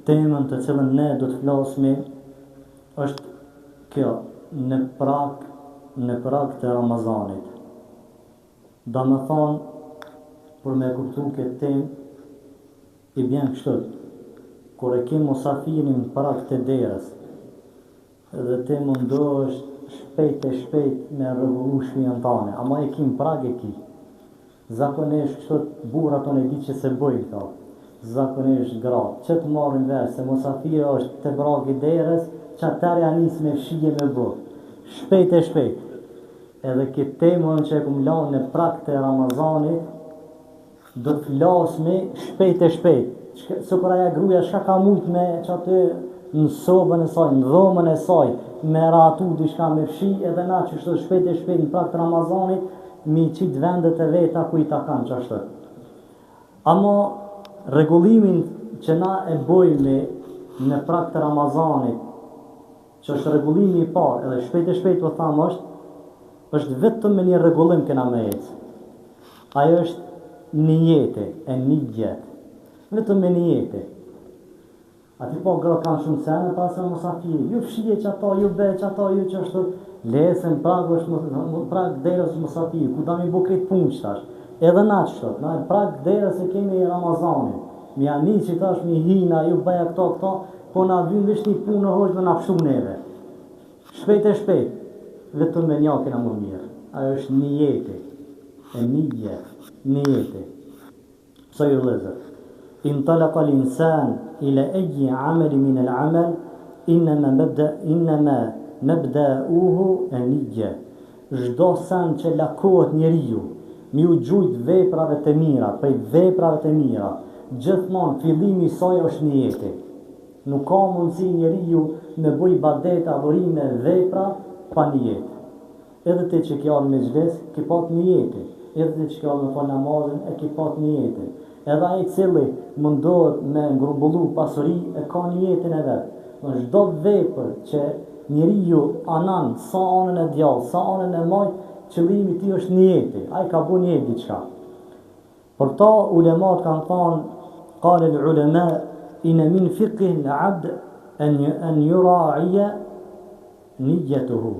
Temën të cilën ne do të flasmi është kjo në prag në prag të Ramazanit. Domethonë për me kuptu këtë temë i bjen kështu, kur e ke musafirin në prag të derës dhe ti mundohesh shpejt e shpejt me rregullu shpijën tane, ama e ki në prag e ki. Zakonisht kështu burrat unë e di që s'e bojnë këto. Zakonisht gratë, që të marrin vesh se musafiri është te pragu i derës, qatëherë ja nis me fshi e me bo. Shpejt e shpejt. Edhe këtë temë unë që e kum lanë në prag të Ramazanit, do të flasmi shpejt e shpejt. Sikur aja gruja çka ka mujt me qaty në sobën e saj, në dhomën e saj, me rahatu diçka me fshi, edhe na qështu shpejt e shpejt në prag të Ramazanit, me i qitë vendet e veta ku i takon qashtu. Amo rregullimin që na e bojmë në prag të Ramazanit, që është rregullimi i parë, edhe shpejt e shpejt po tham është, është vetëm me një rregullim kena me ecë. Ajo është nijeti, e nijet. Vetëm me nijeti. A ti po gratë kanë shumë sene para se musafiri. Ju fshije qato, ju be qato, ju qashtu. Le se në prag është në prag derës musafiri, ku da mi bo krejt punë qëtash. Edhe na qështu, na në prag derës e kemi Ramazanin. Mi ja nis qitash mi hina, ju bëja këto, këto, po na vyn veç një punë hoxhë me na pshtu neve. Shpejt e shpejt, vetëm me nja kena më mirë. Ajo është nijeti. E nije, nijeti. Pse ju vëllezër? Intalaqa al-insan ila ayyi amali min al-amal inma mabda inma mabda'uhu an-niyya. Çdo sen që lakohet njeriu me ju gjujt veprave të mira, prej veprave të mira, gjithmonë fillimi i saj është nijeti. Nuk ka mundësi njeriu me bo ibadet, adhurime, vepra pa nijet. Edhe ti që ke ardhë në mexhlis, ke pat nijeti. Edhe ti që ke ardhë me fal namazin, e ke pat nijetin. Edhe ai i cili mundohet me ngrumbullu pasuri, e ka nijetin e vet. Në çdo vepër që njeriu anan sa anën e djathtë, sa anën e majtë, qëllimi i tij është nijeti. Ai ka bo nijet diçka. Për ta ulemat kanë thanë, Kale l'ulema, inne min fiqhi l'abd en juraije nijetuhu.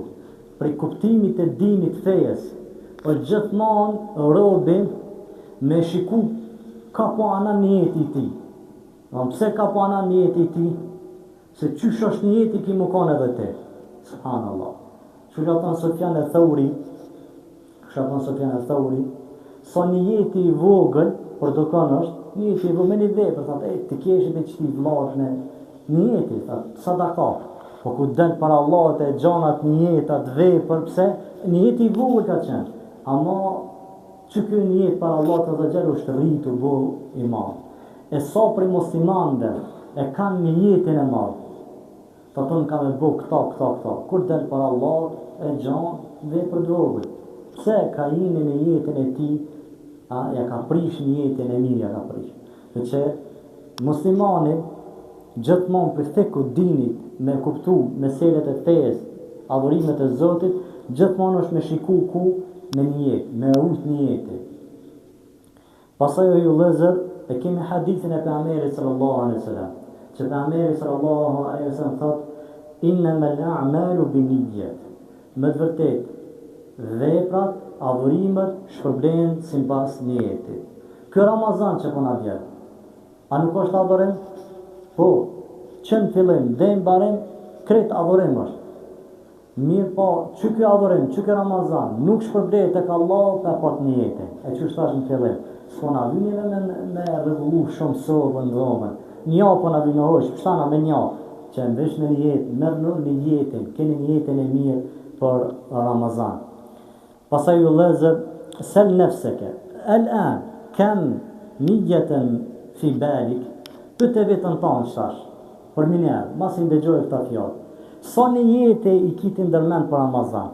Prej kuptimit të dinit fejes, është gjithmonë robi me shiku ka po anan nijeti i tij. Domthon pse ka po anan nijeti i tij? Se qysh është nijeti ki me kon edhe ti. Subhanallah. Qysh ka thënë Sufjan e Thauri, Qysh ka thënë Sufjan e Thauri, sa nijeti i vogël, për dokon është, nijeti i vogël, me një vepër, thotë, e, ti keshi me qëti vllat me nijeti, thotë, sadaka. Po kur del para Allahut e gjon atë nijet, atë vepër, pse? Nijeti i vogël ka qenë. Ama, që ky nijet para Allahut azza xhel është rritu, bo i madh. E sa prej muslimanëve e kanë nijetin e madh. Thotë unë kam me bo këto, këto, këto. Kur del para Allahut e gjon vepër të vogël. Pse ka hi në nijetin e tij, a ja ka prish nijetin e mirë ja ka prish. Dhe që muslimani gjithmonë prej fikhut dinit me kuptu meselet e fesë, adhurimet e Zotit, gjithmonë është me shiku ku me nijet, me rujt nijetin. Pastaj o ju vëllezër, e kemi hadithin e Pejgamberit sallallahu alejhi ve selem, që Pejgamberi sallallahu alejhi ve selem thotë, Innemel a'malu bin-nijat, me të vërtetë, veprat, adhurimet, shpërblehen sipas nijetit. Ky Ramazan që po na vjen, a nuk është adhurim? Po, që në fillim deri në mbarim, krejt adhurim është. Mirëpo, që ky adhurim, që ky Ramazan, nuk shpërblehet tek Allahu pa pat nijetin. E qysh thash në fillim, s'po na vyn neve me, me rregullu shumë sobën, dhomën. Nja po na vyn hoxhë, pshtana me nja, që e veç me nijet, merrnu nijetin, keni nijetin e mirë për Ramazan. Pastaj ju vëllezër, sel nefseke, el an, kem nijeten fi balik, pyte veten tënde qitash, përmenjëherë, masi ndëgjove këto fjalë, sa nijete i ki ti ndërmend për Ramazan?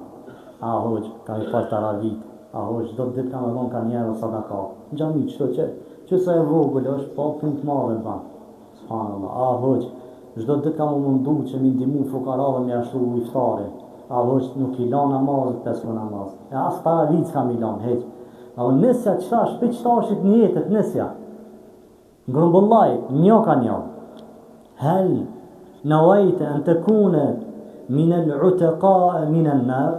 A hoxhë, kam i fal taravit, a hoxhë, çdo ditë kam e dhon ka një euro sadaka, në xhami qështu që, që sa e vogël është, po punë të madhe ban. Subhanallah, a hoxhë, çdo ditë kam u mundu që mi ndihmu fukarave me ja shtu iftarin, a hoxhë nuk i la namazet pesë kohë namaz, e as taravit s'kam i lanë hiq. A o nisja qitash, pi qitashit nijetet nisja. Grumbullaj, njo ka njo. Hel nawajte en tekune min el utekae min en nar?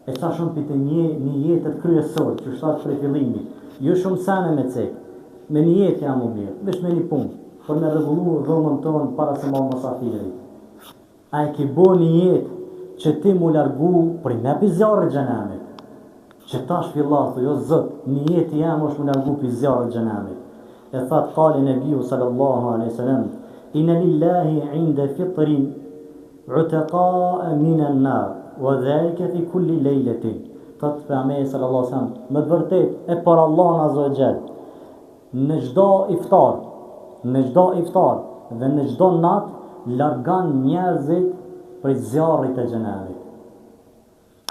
E sa shumë prej te një nijetet kryesor, që thashë prej fillimit, jo shumë sene me cek, me nijet jam më mirë, veç me një punë, për me rregullu dhomën tonë para se me musafiri. A e ki bo nijet që ti mu largu prej me pi zjarrit xhenemit? Që tash fillo thuj, o Zot, nijeti jem është mu largu pi zjarrit xhenemit. E thotë kale Nebiu sallallahu alejhi selem, Inne lillahi inde fitri utaqa'a minen nar, wa dhalike fi kulli lejletin. Thotë Pejgamberi sallallahu alejhi selem, me të vërtetë, e për Allahun azza wa xhel, Në çdo iftar, në çdo iftar dhe në çdo natë largon njerëzit prej zjarrit të xhenemit.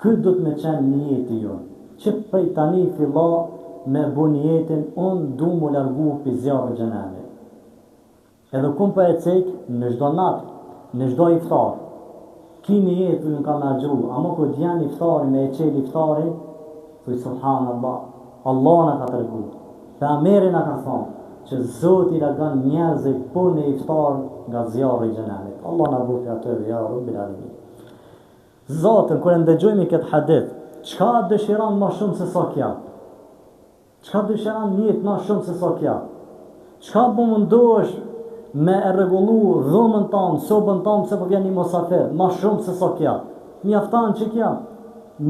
Ky duhet me qenë nijeti jonë, që prej tani fillo me bo nijetin unë du mu largu pi zjarrit xhenemit. Edhe kun po e cek në çdo natë, në çdo iftar. Ki nijet thuj unë kam me agjëru, ama kur t'vjen iftari me e çel iftarin, thuj subhanallah, Allah na ka tregu, Pejgamberi na ka thonë, që Zoti largon njerëzit po në iftar nga zjarri i xhenemit. Allah na bëftë atyre ja Rabbil Alamin. Zaten kur e ndëgjojmë këtë hadith, çka dëshiron më shumë se sa kjo? Çka dëshiron në jetë ma shumë se sa kjo? Çka po mundohesh me e rregullu dhomën tënde, sobën tënde pse po vjen një musafir, ma shumë se sa kjo? Mjafton që kjo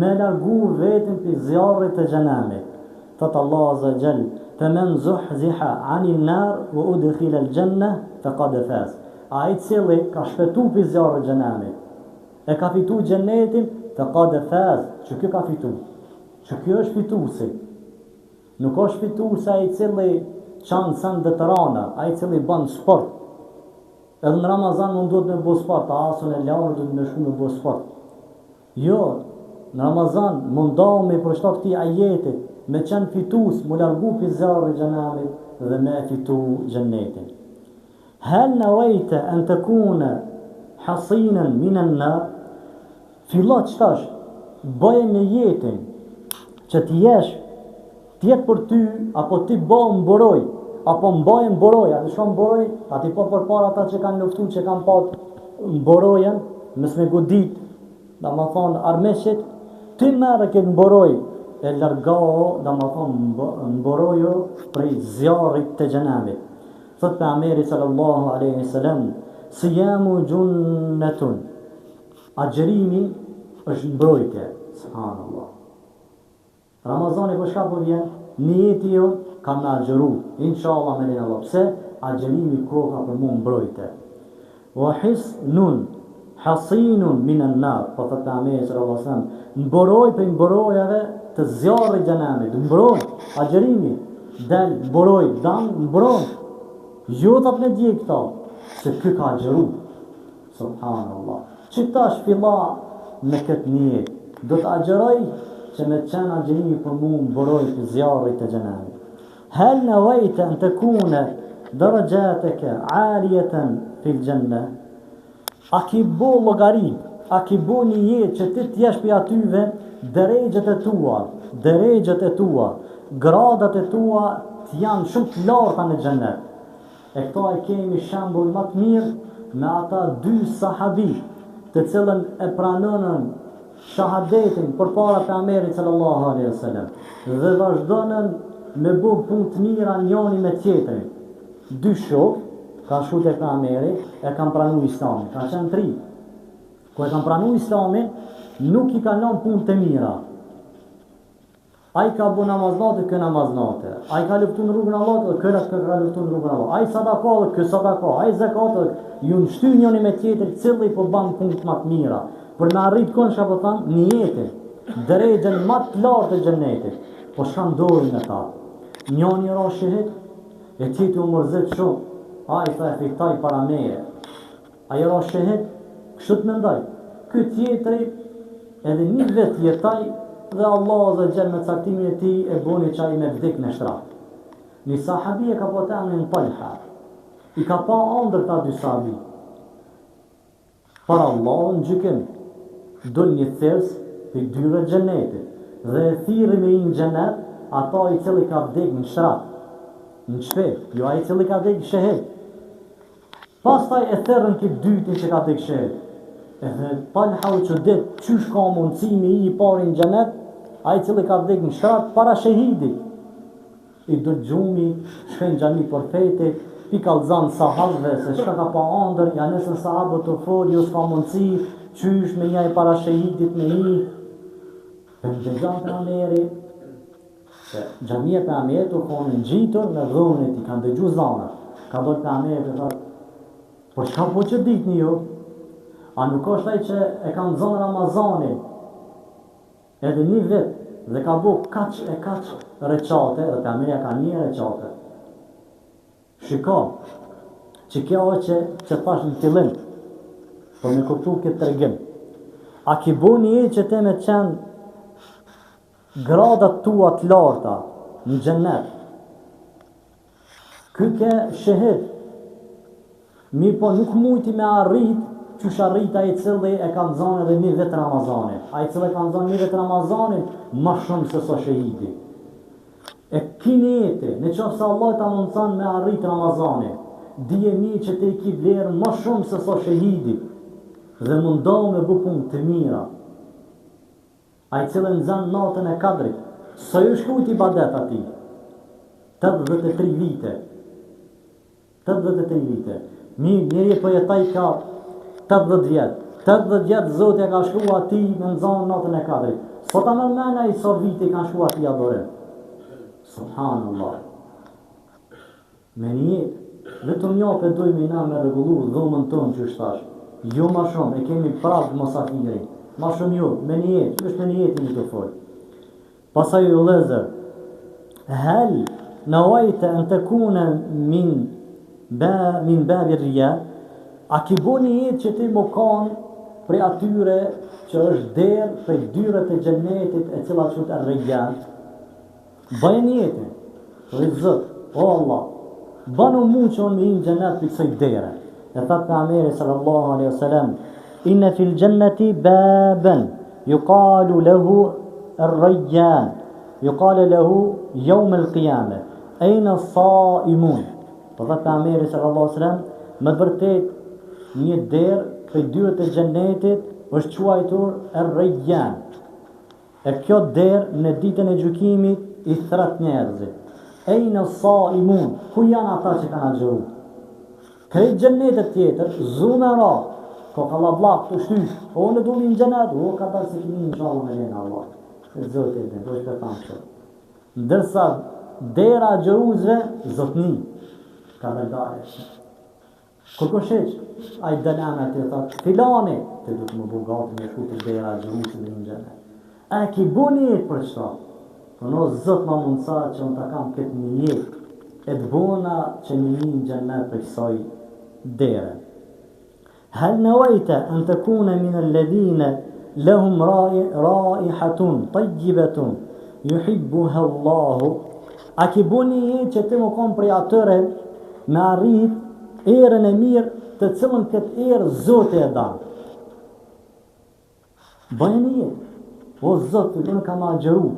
me largu veten prej zjarrit të xhenemit. Thot Allahu azza wa jall, "Fe men zuhziha anin nar wa udkhila al-janna faqad faz." Ai i cili ka shpëtu prej zjarrit xhenemit, e ka fitu xhenetin, faqad faz, që ky ka fitu. Që ky është fituesi. Nuk është fituesi ai i cili çan sende të rana, ai i cili bën sport. Edhe në Ramazan mundohet me bo sport, a as unë e lanë duhet me shku me bo sport. Jo, në Ramazan mundohu me i përshtat këtij ajetit, me qenë fitues, mu largu pi zjarrit xhenemit dhe me e fitu xhennetin. Hel nawejte en tekune hasinen minen nar? Fillo qëtash, bëje nijetin që të jesh, të jetë për ty, apo ti bëhu mburojë, apo mbaje mburojë, a di çka mburojë, a ti po përpara ata që kanë luftu, që kanë pat mburojën, mos me godit, domethonë armiqit, ti merre këtë mburojë, e largohu, domethonë mburoju prej zjarrit të xhenemit. Thot Pejgamberi sallallahu aleyhi sallam, sijamu xhunnetun, Agjërimi është mbrojtje, subhanallah. Ramazani për çka po vjen? Nijeti jonë kam me agjëru, inshallah me lejen Allah. Pse? Agjërimi koka për mu mbrojtje. Wa hisnun hasinun minan nar, po thot pejgamberi sallallahu alaihi wasallam, mburojë prej mburojave të zjarrit xhenemit, mbron agjërimi, del mburojë, dan mbron. Jo thot me djeg këta, se ky ka agjëru. Subhanallah. Që tash fillo me këtë nijet, do të agjëroj që me qenë agjërimi për mu mburojë prej zjarrit të xhenemit. Hel nevejte en tekune derexhateke alijeten fil xhenne. A ki bo llogari, a ki bo nijet që ti t'jesh prej atyve derexhet e tua, derexhet e tua, gradat e tua t'janë shumë të larta në xhennet. E këto e kemi shembull më të mirë me ata dy sahabi, të cilën e pranonën shahadetin përpara pejgamberit sallallahu alaihi wasallam dhe vazhdonën me bo punë të mira njoni me tjetrin. Dy shokë kanë shku te pejgamberi e kanë pranu islamin, kanë qenë tri. Kur e kanë pranu islamin, nuk i kanë lënë punë të mira. Ai ka bo namaz nate, ky namaz nate. Ai ka luftu në rrugën e Allahut dhe ky ka luftu në rrugën e Allahut. Ai sadaka dhe ky sadaka. Ai zekat dhe janë shty njëri me tjetrin, cili po ban punë ma të mira. Për me arrit kon çka po tham, nijetin, derexhen ma të lartë të xhennetit. Po çka ndodhi me ta? Njëri ra shehid, e tjetri u mërzit shumë. Ai tha e fitoi para meje. Ai ra shehid, kështu të mendoj. Ky tjetri edhe një vit jetoi dhe Allahu azza xhel me caktimin e tij e boni që ai me vdek në shtrat. Një sahabi e ka pas emrin Talha. I ka pa andër këta dy sahabi. Para Allahut në gjykim, dul një thirrës prej dyerve të xhenetit dhe e thirri me hi në xhenet ata i cili ka vdek në shtrat, në shtëpi, jo ai i cili ka vdek shehid. Pastaj e thirrën këtë dytin që ka vdek shehid. Edhe Talha u çudit, qysh ka mundësi me hi i pari në xhenet, ai i cili ka vdek në shtrat para shehidit. I dul gjumi, shkoi në xhami për feti, pi kallzon sahabëve se çka ka pa andër, ja nisën sahabët tu fol, jo s'ka mundësi, qysh me hi ai para shehidit me hi. E ndëgjon pejgamberi, Se xhamia e pejgamberit u kon ngjitur me dhomën e tij, kanë dëgju zanat. Ka dol pejgamberi e thotë, "Po çka po çuditni ju? A nuk është ai që e ka nxënë Ramazanin edhe një vit dhe ka bo kaq e kaq reqate dhe pejgamberi ja ka një reqate. Shiko, që kjo është që, që thash në fillim, për me kuptu këtë tregim. A ki bo nijet që ti me qenë Gradat tua të larta në xhennet. Ky ke shehid. Mirëpo nuk mujti me arrit qysh arrit ai i cili e ka nxënë edhe një vit Ramazanin. Ai i cili e ka nxënë një vit Ramazanin ma shumë se sa shehidi. E ki nijeti, në qoftë se Allahu ta mundëson me arrit Ramazanin, dije mirë që ti e ki vlerë ma shumë se sa shehidi dhe mundohu me bu punë të mira. Ai i cili nxën natën e Kadrit, sa ju shkrujt ibadet atij? 83 vite. 83 vite. Mirë, njeri po jetojka 80 vjet. 80 vjet Zoti e ka shkru atij me nxënë natën e Kadrit. Sa ta merr mendja ai sa vite i kanë shkru atij adhurim. Subhanallah. Me nijet, vetëm nja pe dojmë na me rregullu dhomën tonë qysh thash, jo ma shumë, e kemi prag mosafirin, ma shumë jo, me nijet, veç me nijet jemi tu fol. Pastaj o vëllezër, hel nevejte en tekune min ba min babi rrejjan, a ki bo nijet që ti me kanë prej atyre që është derë prej dyerve të xhennetit e cila quhet er-rejjan, Bëje nijetin, Thuj Zot, o Allah, banu mu që unë me hi në xhennet prej kësaj dere. E tha pejgamberi sallallahu alaihi wasallam, inne fil xhenneti baben yuqalu lahu ar-rayyan yuqalu lahu yawm al-qiyamah ayna as-saimun. Po tha pejgamberi sallallahu alaihi wasallam, me të vërtet një derë prej dyerve të xhennetit është quajtur ar-rayyan. E kjo derë në ditën e gjykimit i thret njerëzit. Ejne saimun, ku janë ata që kanë agjëru? Krejt xhennetet tjetër, zume ra, ka kallabllak të shtysh, o unë du me hi në xhennet, o ka dalë se kimi inshallah me lejen e Allahut. E Zoti e din, po është për tamë kështu. Ndërsa dera agjëruesve, zotni, ka dalë dalë. Kërkush hiç, ai del emri aty e thot, filani, ti duhet me u bo gati me shku te dera e agjëruesit me hi në xhennet. A e ki bo nijet për qëta? Po o Zot ma mundëso që unë ta kam këtë nijet, e të bona që me hi në xhennet prej kësaj dere. Hel nevejte en tekune min el-ledhine lehum raihatun tajjibetun juhibbuha Allahu A ki bo nijet që ti me konë prej atyre me arrit erën e mirë të cilën këtë erë Zoti e dan. Bëje nijet. O Zot, unë kam agjëru.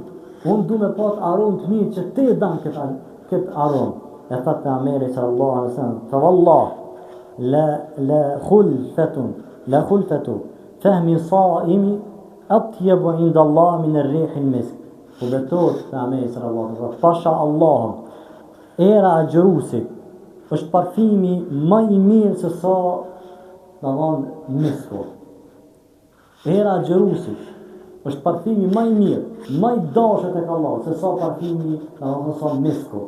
Unë du me pat aromë të mirë që ti e dan këtë, këtë aromë. E tha pejgamberi sallallahu alaihi wasallam, fa wallah, la, la khulfetun, la khulfetu, fehmi saimi, atjebu inda Allah min rihil misk. Po betohet pejgamberi sallallahu alaihi wasallam, pasha Allahun, era e agjëruesit është parfimi më i mirë se sa, domethënë, misku. Era e agjëruesit është parfimi më i mirë, më i dashur tek Allahu se sa parfimi, domethënë sa misku.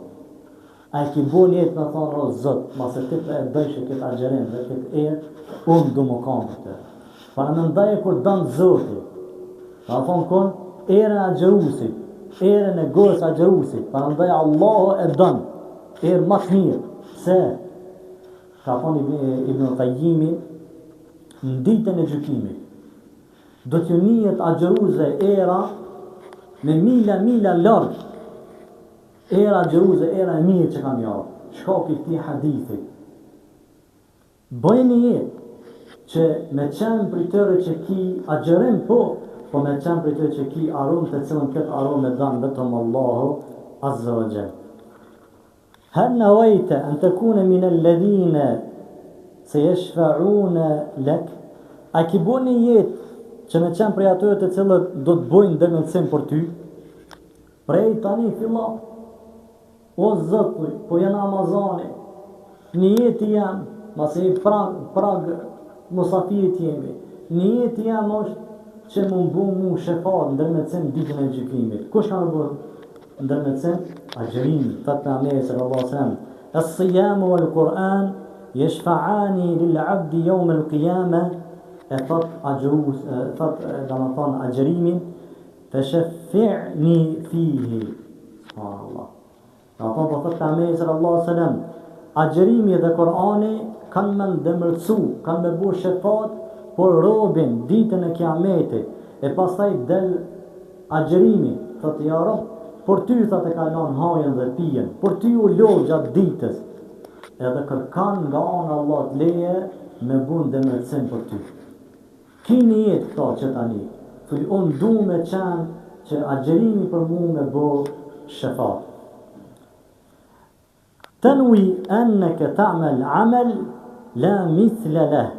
A e ki bo nijet me thonë, o Zot, masi ti e dojshe këtë agjërim dhe këtë erë, unë du me kanë për të. Paramendoje kur don Zoti, domethonë kon, erën e agjërusit, erën e gojës agjërusit, paramendoje Allahu e don, erë ma të mirë, pse? Ka thonë Ibn Kajimi, në ditën e gjykimit, do t'ju nihet agjëruesve era me mila, mila larg, Era agjëruesve, era e mirë që ka me ardhë, shkaku i këtij hadithi. Bëje nijet që me qenë prej tyre që ki agjërim po, po me qenë prej tyre që ki aromë të cilën këtë aromë e dan vetëm Allahu Azza wa Jall. Hel nevejte en tekune min el-ledhine. Sejeshfeune lek, a ki bo nijet që me qenë prej atyre të cilët do të bojnë ndërmjetësim për ty? Prej tani fillo, o Zot, thuj, po vjen Ramazani, nijeti jem, masi prag, prag musafirit jemi, nijeti jem është që me m'bo mu shefat ndërmjetësim ditën e gjykimit. Kush ka me bo ndërmjetësim? Agjërimi, thotë Pejgamberi sallallahu alaihi wasallam, Es-sijamu wal Kur'an jeshfa'ani lil abdi jawm el qiyame, e thot agjërus, e thot domethënë agjërimin, fesheffi'ni fihi. Subhanallah. Domethënë po thot Pejgamberi sallallahu alaihi wasallam, agjërimi dhe Kur'ani kanë me ndërmjetësu, kanë me bo shefat për robin ditën e kiametit, e pastaj del Agjërimi, thotë ja Rob, për ty thotë e ka lanë hajën dhe pijen, për ty u lodh gjatë ditës, edhe kërkan nga ana Allahut leje me bu ndërmjetësim për ty. Ki nijet këto që tani, thuj unë du me qenë që agjërimi për mu me bo shefat. Tenwi enneke ta'mel amel la mithle leh.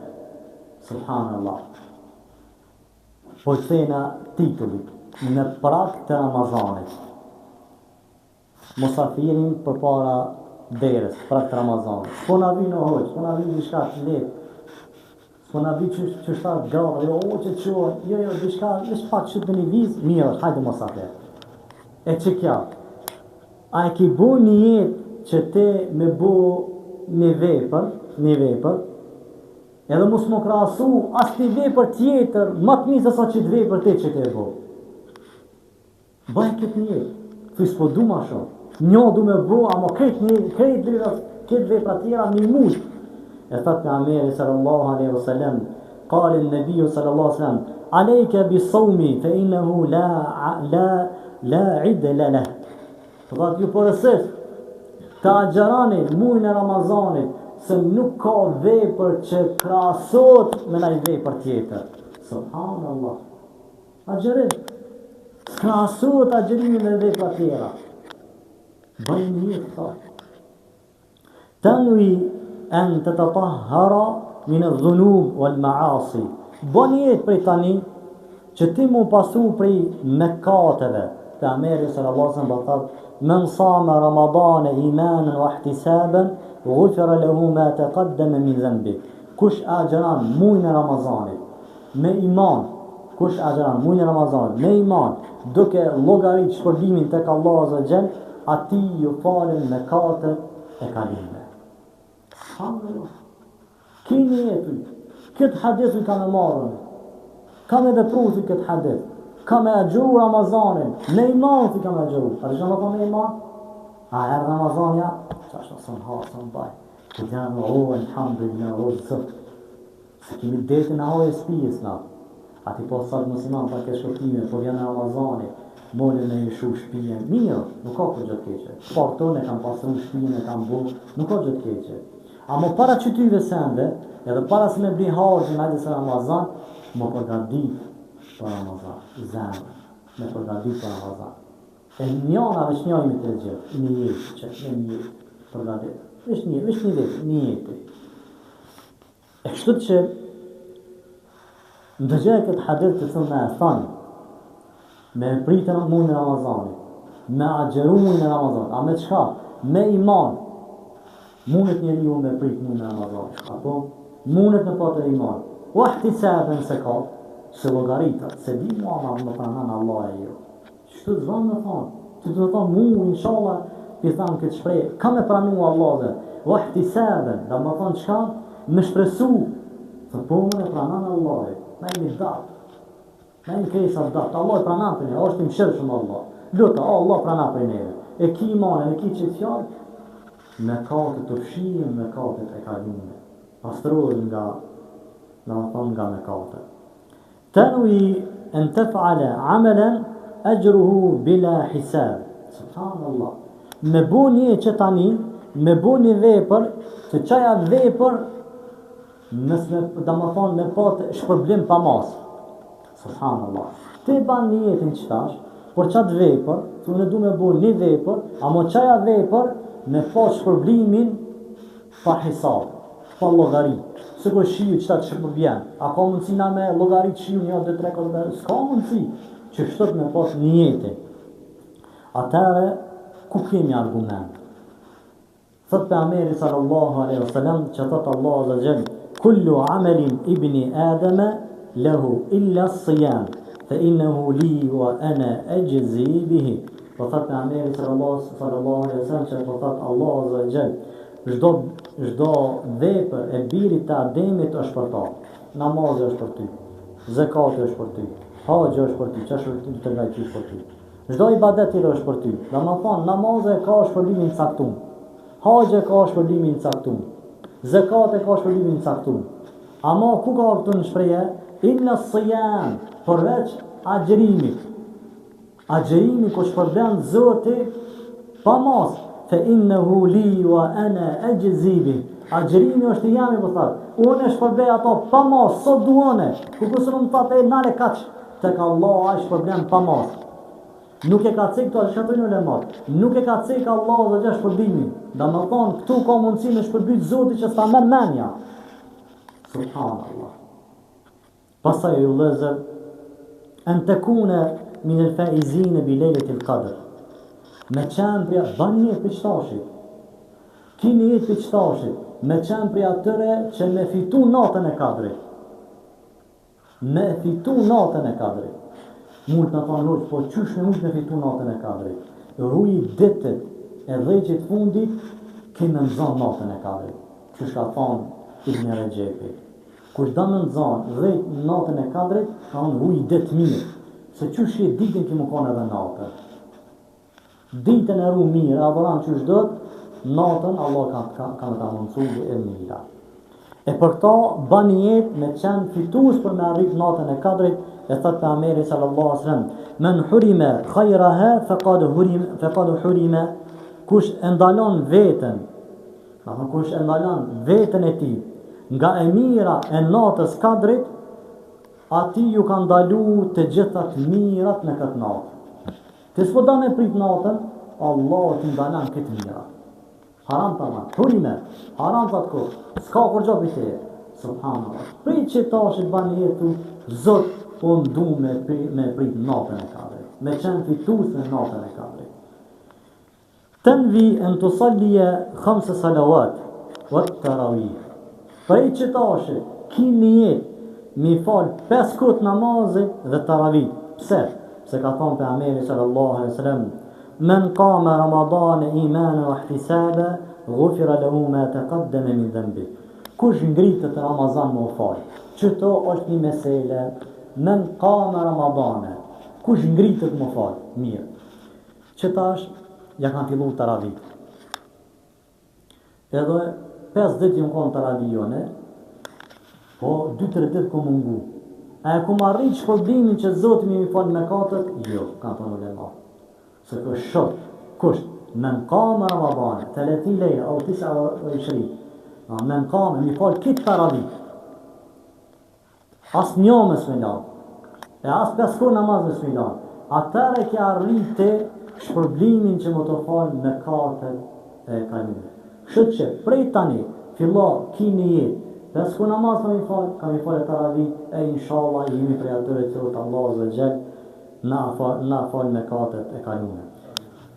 Subhanallah. Po kthehna titullit, në prag të Ramazanit. Musafirin përpara derës, prag të Ramazanit. S'po na vyn o hoxhë, s'po na vyn diçka të lehtë. S'po na vyn qysh qysh tha gratë, jo o që çohen, jo jo diçka, veç pak qysh me një vizë, mirë është, hajde musafir. E që kja, a e ki bo nijet që te me bo një vepër, një vepër, Edhe mos m'u krahasu asnjë vepër tjetër ma të mirë se sa qit vepër ti që ke bo. Bëj këtë nijet. Thuj s'po du ma shumë. Një du me bo, ama krejt një, krejt vepra, krejt vepra tjera me i mujt. E thot Pejgamberi sallallahu alaihi wasallam, Kale nebiju sallallahu alaihi wasallam, alejke bi saumi fe innehu la, la, la idle leh. Thotë ju porosis të agjëroni mujin e Ramazanit, se nuk ka vepër që krahasohet me naj vepër tjetër. Subhanallah. Agjërim. S'krahasohet agjërimi me vepra tjera. Bëj nijet këto. Tenwi en tetetahhara min edh-dhunub wal maasi. Bo nijet prej tani që ti m'u pastru prej mëkateve. Pejgamberi sallallahu alaihi wasallam thotë: "Men sama Ramadane imanan wa ihtisaban, ghufira lahu ma taqaddama min dhanbi." Kush agjëron mujin e Ramazanit me iman, kush agjëron mujin e Ramazanit me iman, duke llogarit shpërblimin tek Allahu azza wa jall, atij ju falen mëkatet e kalume. Subhanallah. Ki nijet, këtë hadith i kam e marrë. Kam e vepru si këtë hadith. Kam e agjëru Ramazanin, me iman si kam e agjëru. A di çka do me iman? A erdh Ramazania? Qa është s'un ha, s'un baj. Ku janë, o, elhamdulillah, o, zot. Se kemi detin e hajës pijes na. A ti po sot musliman pa keqkuptime, po vjen Ramazani, mole me e shu shpijen, mirë, nuk ka kurgjo të keqe. Por tonë e kanë pastru shpijen e kanë bo, nuk ka gjë të keqe. Amo para qytyve sende, edhe para se me bli harxhin hajde se Ramazan, me përgatit për Ramazan, zemrën, me përgatit për Ramazan. E njana veç një jemi të gjithë, nijet që me nijet përgatit. Veç një, veç një vetë, nijeti. E kështu që ndëgjoje këtë hadith të cilin na e thanë, me e pritën mujin e Ramazanit, me agjëru mujin e Ramazanit, a me çka? Me iman. Mundet njeriu me prit mujin e Ramazanit, apo mundet me patë iman. Wahtisaben se ka, se llogarita, se di mua ma më pranon Allah e jo. Qështu s'ban me thonë, që të me thonë mu, inshallah, i thamë këtë shprehje, ka me pranu Allah dhe, wahtisaben, do me thonë çka, me shpresu, se po më e pranon Allah, na jemi datë, na jemi krejt datë, Allah e pranon për ne, është i mëshirshëm Allah, luta, o Allah prana për neve, e ki imanin, e ki qëtë fjalë, mëkatet të fshihen mëkatet e kalume, pastrohet nga, do me thonë nga mëkatet. Tenwi en tef'ale amelen ajruhu bila hisab. Subhanallah. Me bo nijet që tani, me bo një vepër, që qaja vepër, mos me, domethonë, me pat shpërblim pa masë. Subhanallah. Ti ban nijetin qëtash, por qatë vepër, që unë du me bo një vepër, amo qaja vepër, me pat shpërblimin pa hisab, pa llogari. Sikur shiu qeta që po vjen. A ka mundësi na me llogarit shiu 1 2 3 4 5? S'ka mundësi. Qështu me pas nijetin. Atëherë ku kemi argument? Thot pejgamberi sallallahu alaihi wasallam që thot Allahu azza jall kullu amalin ibni adama lahu illa siyam fa innahu li wa ana ajzi bihi. Po thot pejgamberi sallallahu sallallahu alaihi wasallam që po thot Allahu azza jall çdo çdo vepër e birit të Ademit është për ta. Namazi është për ty. Zekati është për ty. Haxhi është për ty, çështë të ngajti është për ty. Çdo ibadet tjetër është për ty. Domethonë, namazi e ka shpërblimin të caktum. Haxhi e ka shpërblimin të caktum. Zekati e ka shpërblimin të caktum. Ama ku ka këtu në shprehje? Illa sijam, përveç agjërimit. Agjërimi ku shpërblen Zoti pa mas, fe innehu li wa ene exhzi bih. Agjërimi është i jemi, po thot. Unë e shpërblej ato pa mas, sa du une. Ku kusur më thot, e nale kaq. Tek Allahu ai shpërblen pa masë. Nuk e ka cek këtu çka thonë ulemat. Nuk e ka cek Allahu azza xhel shpërblimin. Domethonë këtu ka mundësi me shpërbly Zoti që s'ta merr mendja. Subhanallah. Pastaj ju vëllezër en tekune min el faizin bi lejletil qadr. Me qenë prej ban nijet prej qetashit. Ki nijet prej qetashit, me qenë prej atyre që me fitu natën e kadrit. Me e fitu natën e kadrit. Mund të thonë hoxhë, po qysh me mujt me fitu natën e kadrit? Ruji ditët e dhjetë fundit, ke me nxonë natën e kadrit. Qysh ka thonë Ibn Rexhepi. Kush do me nxonë dhe natën e kadrit, ka thonë ruji ditë mirë. Se qysh je ditën ki me konë edhe natën. Ditën e ru mirë, e adhuron qysh duhet, natën Allah ka, ka, ka me ta mundësu bi idhnillah. E për këta ban nijet me qenë fitues për me arrit natën e kadrit, e thot pejgamberi sallallahu alaihi wasallam, men hurime khajraha fekad hurime, fekad hurime, kush e ndalon veten, do kush e ndalon veten e tij, nga e mira e natës kadrit, atij ju ka ndalu të gjitha të mirat në këtë natë. Ti s'po do me prit natën, Allahu t'i ndalon këtë mira. Haram ta ban. Hurime, haram ta të kur. S'ka kurgjo për teje. Subhanallah. Prit që tashit ban nijet, Zot, unë du me, me prit natën e kadrit. Me qenë fitus në natën e kadrit. Tenvi en tusallie khamse salawat wat tarawih. Prej qetashi ki nijet mi fal pesë kohë namazit dhe taravit. Pse? Pse ka thonë pejgamberi sallallahu alaihi wasallam, Men qama Ramadane imanan wa ihtisaba, ghufira lahu ma taqaddama min dhanbi. Kush ngritet Ramazan me u fal? Qëto është një mesele. Men qama Ramadane. Kush ngritet me u fal? Mirë. Që tash ja kanë fillu taravit. Edhe 5 ditë jam konë taravi jone, po 2-3 ditë kom mungu. A e kom arrit shpërblimin që Zoti me m'i falë mëkatet? Jo, kanë thonë ulema. Se ky shart, kusht, men kame Ramadane, thethin lejle, au tisa ue ishrin, men kame, m'i falë këtë taravit. As një mos me lanë, e as pesë kohë namaz mos me lanë, atëherë ke arritë shpërblimin që me t'u falë mëkatet e kalume. Kështu që prej tani, fillo ki nijet, pesë kohë namaz kam i falë, kam i falë taravi, e inshallah jemi prej atyre që Allahu azze xhel na fal, na fal mëkatet e kalume.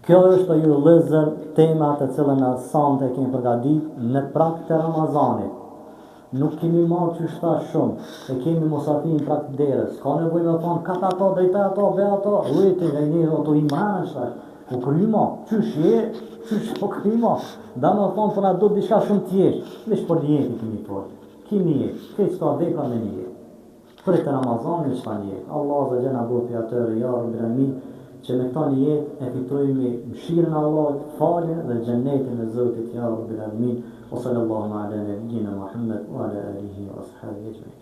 Kjo është o ju vëllezër tema të cilën na sonte e kemi përgatit në prag të Ramazanit. Nuk kemi marrë qysh thash shumë, e kemi musafirin prag të derës, s'ka nevojë me thonë kap ato, drejtoj ato, be ato, ujë ti dhe një o tu i mrena qetash, u kry mo, qysh je, qysh u kry mo, do me thonë po na do diçka shumë thjesht, veç për nijeti kemi folë, ki nijet, krejt qëto vepra me nijet. Prit Ramazanin qëta nijet. Allahu azze xhel na bëftë prej atyre ja Rabbil Alamin që me këta nijet e fitojmë mëshirën e Allahut, faljen dhe xhennetin e Zotit ja Rabbil Alamin. Wa sallallahu ala nabiyyina Muhammad wa ala alihi wa ashabihi ajma'in.